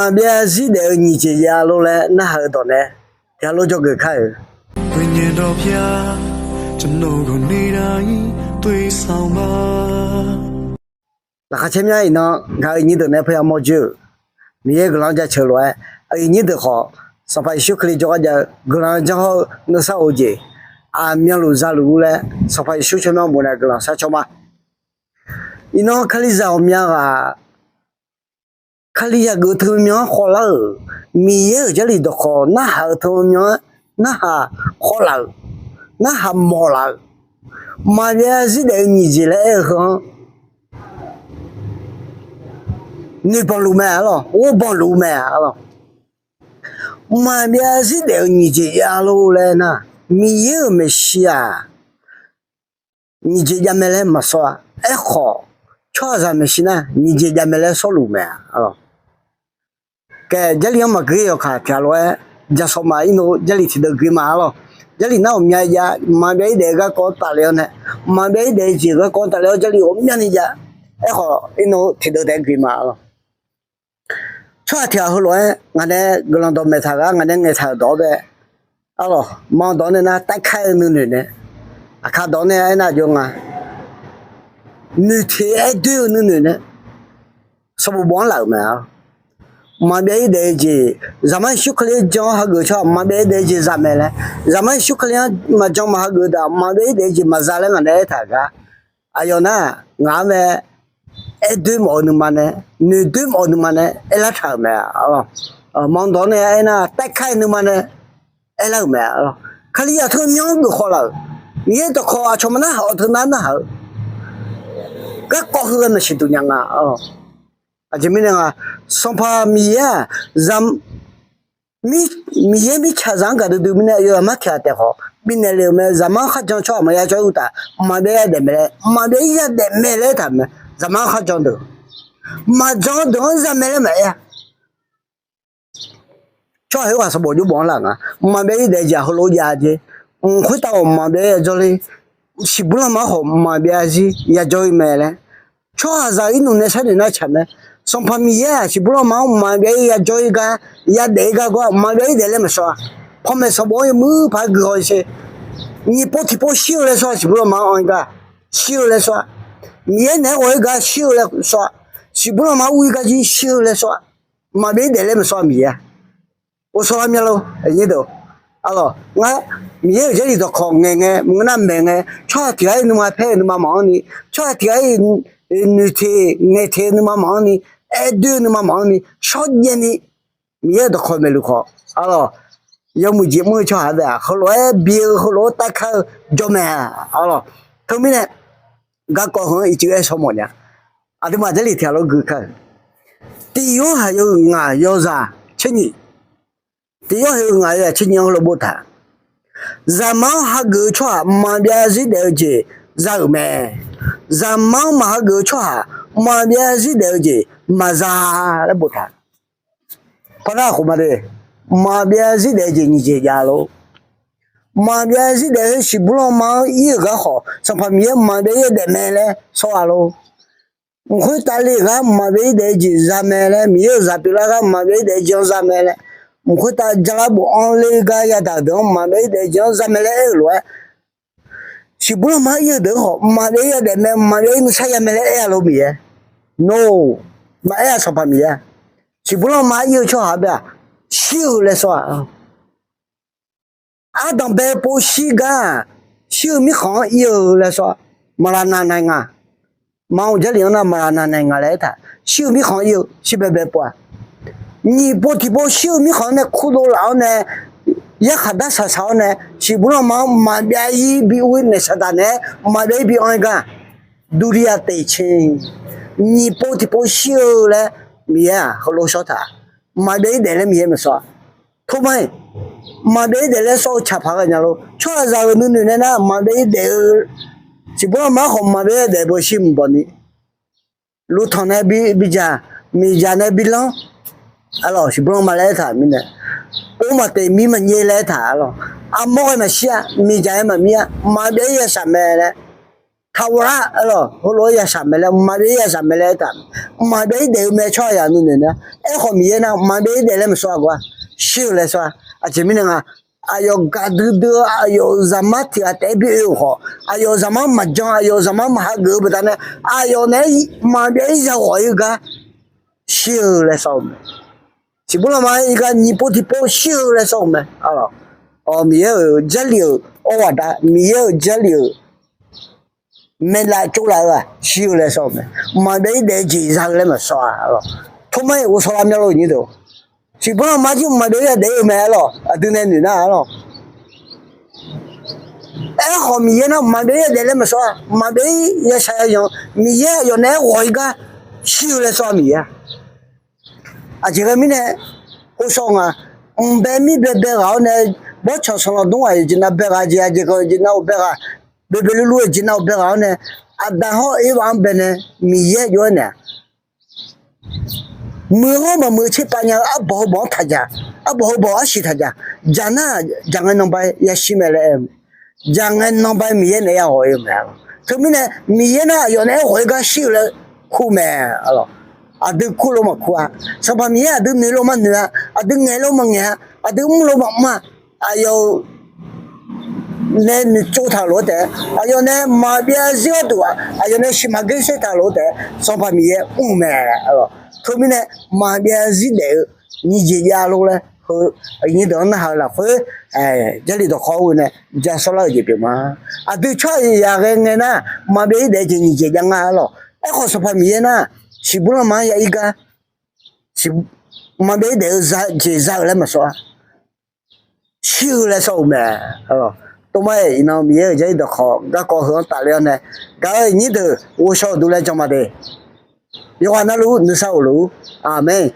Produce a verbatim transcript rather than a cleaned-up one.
Maqbyav zir daef-eu nyiq jeq jav lor laer narhaq-eu dawq nae tiqghaq lof jawrgeuf kar-euq. Laqkhaq caer myanr iqnan gaq-euq nyir deuq nae paerya mawr joer-euq Miqyaer guiqlanq jaceuq lof-aer, aqyuif nyir deuq khawf Sanqpaq Yeqsur Kali jawrgar jav-eu guiqlanq janr hawr-eu nuisar of-eu jeq aqmyanluf zaluf-ur laer Sanqpaq Yeqsur tsawrmyanr bof nae guiqlanq sharcaw ma. Iqnan Kalizaq ghawqmya ghaq Kali yagaq-eu teu myan-anr khawvlar-euq, Miqyaer-euq Jarlif dawqkawq narhaq-eu teu myan-anr narhaq khawvlaf-euq, narhaq mawqlaf-euq, maqbyav zir daef-eu nyiq jeq laer aer-eu heu-anr noeqbanq luf mae arlawq, ghovbanq luf mae arlawq. Maqbyav zir daef-eu nyiq jeq jav lor laer nar, Miqyaer-euq maeqshi-aq, nyiq jeq jav mae laer maqsawr-a. Aerkhawf, tsawrhaqzaq maeqshi nar nyiq jeq jav mae laer sawrluf mae arlawq. Khaer, Jarlif-anr maqgui yawkaq tiqghaq lof-aer jashawq ma. Irnov Jarlif tiqdeuv gui ma arlawq. Jarlif nar ghawqmya jav, maqbyav zir daef-eu garkawv-anr tafle-awr nae, maqbyav zir daef-eu jeq garkawv-anr tafle-awr Jarlif ghawqmyani jav. Aerkhawf, irnov tiqdeuv taef-aer gui ma arlawq. Tsawrhaq tiqghaq heulof-aer ngaq nae guiqlanq dawqmaeq taq gar ngaq nae ngaeqtaq-euq dawq-awr bae arlawq, manq dawq-awr nae nar taerkar-eu nuinoeq nae, aqkar dawq-awr nae aernar jawr nga, noeqteq aer doer-eu nuinoeq nae sanqbof bof-anr laf-euq mae. Maqbyav zir daef-eu jeq, Zaqmar Yeqsur Kali-anr jan-awr hageuf-eu tsawrhaq maqbyav zir daef-eu jeq za mae laer, Zaqmar Yeqsur Kali-anr maqjan maqhageuf-eu daq maqbyav zir daef-eu jeq maqza laer ngaq nae aertaq-euq gar, aqyawf nar ngaq-anr mae aer doer mawf-eu nuima nae, noeq doer mawf-eu nuima nae aerlar taq-euq mae. Manq dawq-awr nae aernar taerkar-eu nuima nae aerlar-euq mae. Kalizaq teu myanr-anr geuf khawvlaf-euq, Miqyaer dawqkawq aqcawq maqnar haq-awq teu nar narhaq-eu garkawv heu ghae maeqshi duq nya nga. Aqjeq mirnae nga, Sanqpaq Miqyaer-aq, Miqyaer mirtsaqzaq-anr gaqdui dui mirnae aqyawf-aq martiq ghaq taef khawf bifnaeq le-euq mae. Zaqmar-anr kharjan tsawrhaq maqya jawr-eu uqtaf mqmaq byav yadaef mae laer, mqmaq byav-ir yadaef mae laer aertaq-euq mae. Zaqmar-anr kharjan deuq, maqjan deuq-anr za mae laer maqaer-a. Tsawrhaq khoerghaq sanqbof jawrbof-anr laf nga. Mqmaq byav-ir daef-eu jeq heulof jav-a jeq, mq khoertav khawf mqmaq byav-ir yajawr ler, siqbur lanma-anr khawf mqmaq byav-ir yajawr-ir mae laer tsawrhaqzaq-euq irnuf nae sharnoeq nar tsaq mae. Sanqpaq Miqyaer-aq siqbur lanma-anr mqmaq byav-ir yajawr-ir gar, yadaef-ir gar gawr-aq mqmaq byav-ir daef laer maqsawr-a. Panmaeq sanqbof-anr yawmuiq paq-aer guihaw-ir sher. Nyiq pov tiq pov shir-eu laer sawr-a. Siqbur lanma-anr anr-ir gar shir-eu laer sawr-a. Miqyaer naeq-aer ghawq-ir gar shir-eu laer sawr-a. Siqbur lanma ur-ir gar jir shir-eu laer sawr-a. Mqmaq byav-ir daef laer maqsawr-a Miqyaer-aq. Ghovshaw lar myanr lor, aqnyir deuq. Arlawq, ngar Miqyaer-euq Jarlif dawqkawq ngaeq ngae, maqngeur nar maeq ngae, tsawrhaq tiq ghaq-ir nuima paer-eu nuima maqanr ni, tsawrhaq tiq ghaq-ir noeqteq ngaeqteq-eu nuima maqanr ni, aer doer-eu nuima maqanr ni, shawrjaev ni Miqyaer-euq dawqkawq maeqluf khawf, arlawq, yawmuiq jeq mr-eu tsawrhaq-a bae-aq, heulof-aer bi-eu heulof-aer taerkar-eu jawr mae. Arlawq, teumirnae garkawv heu-anr ircuf aer shawr mawf nya. Aqduimaf Jarlif tiq ghaq lof gui kar-euq, tiq yorhaq yawhuiq ngaq yawzaq tser nyiq, tiq yorhaq yawhuiq ngaq yawzaq tser nyiq-anr heulof boftaq, zaqmar-anr hageuf-eu tsawrhaq mqmaq byav zarzir daef-eu jeq za-euq mae. Zaqmar-anr maqhageuf-eu tsawrhaq mqmaq byav zarzir daef-eu jeq maqza laer boftaq. Paqnar khof ma de, mqmaq byav zarzir daef-eu jeq nyiq jeq jav lor. Mqmaq byav zarzir daef-eu siqbur lanma-anr ir-euq gar khawf Sanqpaq Miqyaer mqmaq byav-ir yadaef mae laer sawr-a lor. Mq khoertav le-euq gar mqmaq byav-ir daef-eu jeq za mae laer, Miqyaer-euq zaq pyeuflar gar mqmaq byav-ir daef-eu jeq-anr za mae laer, mq khoertav jalar bofanr ler gar yadaq-euq deuq-anr mqmaq byav-ir daef-eu jeq-anr za mae laer aer-euq lof-aer, siqbur lanma-anr ir-eu deuq-anr khawf mqmaq byav-ir yadaef mae, mqmaq byav-ir nuisar ya mae laer aer-a lor Miqyaer. No, maqaer-a Sanqpaq Miqyaer. Siqbur lanma-anr ir-eu tsawrhaq bae-aq shir-eu laer sawr-a. Ardanq bae pov shir gar-aq, shir-eu mirkhanq-anr ir-eu laer sawr-a. Maqlaqnaq naeq nga, maqanr-eu Jarlif-anr nar maqlaqnaq naeq nga laer aertaq. Shir-eu mirkhanq-anr ir-eu shir baebae pov-a. Nyiq pov tiq pov shir-eu mirkhanq-anr nae kurdov laf-awr nae, yarkhaq dar shaqshaq-awr nae, siqbur lanma-anr mqmaq byav-ir bi ur-ir naeq saqdaq naeq-aer mqmaq byav-ir bi anr-ir gar, durlirya teqcae, nyiq pov tiq pov shir-eu laer Miqyaer-aq heulof shawr taq. Mqmaq byav-ir daef laer Miqyaer maqsawr-a. Torma-iq, mqmaq byav-ir daef laer sawr-eu caqpaq ghae nya lor. Tsawrhaqzaq-euq nuinoeq nae nar mqmaq byav-ir daef-eu, siqbur lanma-anr khawf mqmaq byav-ir daef bawq shir mqbawq ni, luvtanq nae bidzaq, miqdzaq nae bilanr, arlawq siqbur lanma laer aertaq mirnae, or maqteq mir maqnyaer laer aertaq arlawq, armawr ghae maqshir-a, miqdzaq ghae maqmir-a, mqmaq byav-ir yashaq mae laer Taqghawqlar-a lawq, heulof-aer yashaq mae laer, mqmaq byav-ir yashaq mae laer aertaq, mqmaq byav-ir daef-eu mae tsawrhaq yaq nuinoeq nar, aerkhawf Miqyaer nar mqmaq byav-ir daef laer maqsawr-a gar, shir-eu laer sawr-a. Aqjeq mirnae nga, aqyawf gaqdui dui-eu aqyawf-euq zaqmar tiq ghaq taef-aer bi oe-euq khawf, aqyawf-euq zaqmar maqjan, aqyawf-euq zaqmar maqhageuf-eu baqdanae, aqyawf naeq-aer mqmaq byav-ir ya ghawq-ir gar shir-eu laer sawr-eu mae. Tiqbur lanma-aer ir gar nyiq pov tiqpov shir-eu laer sawr-eu mae. Miqyaer-euq Jarlif-euq awrghaq da, Miqyaer-euq Jarlif-euq maeqlaf tsovlaf-eu-aq shir-eu laer sawr-eu mae. Mqmaq byav-ir daef-eu jeq za-eu laer maqsawr-a. Tormar-iq ghovshaw lar myanr lor-eu nyir deuq. Tiqbur lanma jir mqmaq byav-ir yadaef-ir-eu mae-a lawq, aqdui nae noeq nar-a lawq. Aerkhawf Miqyaer nar mqmaq byav-ir yadaef laer maqsawr-a, mqmaq byav-ir yashaq yayanq, Miqyaer aqyawf naeq-aer ghawq-ir gar shir-eu laer sawr-a Miqyaer-a. Aqjeq ghae mirnae, ghovshaw nga, mqbae mir baebae ghaq-awr nae, bawrtsanq sanqlanq dmr ghaq-iq jeq nav bae ghaq jeq, aqjeq gaq-eu jeq nav-euq bae ghaq, baebae lurlur-eu jeq nav-euq bae ghaq-awr nae, Aqdaq hawr Erbav-anr bae nae Miqyaer jov-aer naeq-a. Muiq hawr maqmuiq tserpav nya-eu arbawq heubawq-anr taqjaq, arbawq heubawq arsiq taqjaq, jaq nar-aq jaqngae nanba yashir mae laer aer-eu mae. Jaqngae nanba Miqyaer naeq-aer ya ghawq-ir-eu mae-a lawq. Teumirnae Miqyaer nar aqyawf naeq-aer ghawq-ir gar shir-eu laer kur mae-a lawq. Aqdui kur lof maqkur-a, Sanqpaq Miqyaer aqdui noeq lof maqnoeq-a, aqdui ngaeq lof maqngaeq-a, aqdui mr lof maqmr-a, aqyawf nae noeqtsov taq lof-aer taef-aer, aqyawf nae maqbyav zir gharduq-aq, aqyawf nae siqmaq geur saer taq lof-aer taef-aer Sanqpaq Miqyaer mr-eu mae-a lawq. Teumirnae maqbyav zir daef-eu nyiq jeq jav lor laer heu aqnyir deuq-anr narhaq-eu lafkhoer, Jarlif dawqkawq-eu nae ja sawrlar-euq jeq pyeuf ma. Aqdui tsawrhaq yaq ghae ngae nar, maqbyav-ir daef-eu jeq nyiq jeq jav nga-a lawq. Aerkhawf Sanqpaq Miqyaer nar, siqbur lanma-anr ya-ir gar, maqbyav-ir daef-eu jeq za-euq laer maqsawr-a, shir-eu laer sawr-eu mae. Tormar-iq iqnan Miqyaer-euq Jarlif dawqkawq garkawv heu-anr tafler-awr nae, gaq-eu aqnyir deuq ghovshaw uqduq laer jan ma de. Yawqghaq navluf nuisar of luf-ur. Aqmeq.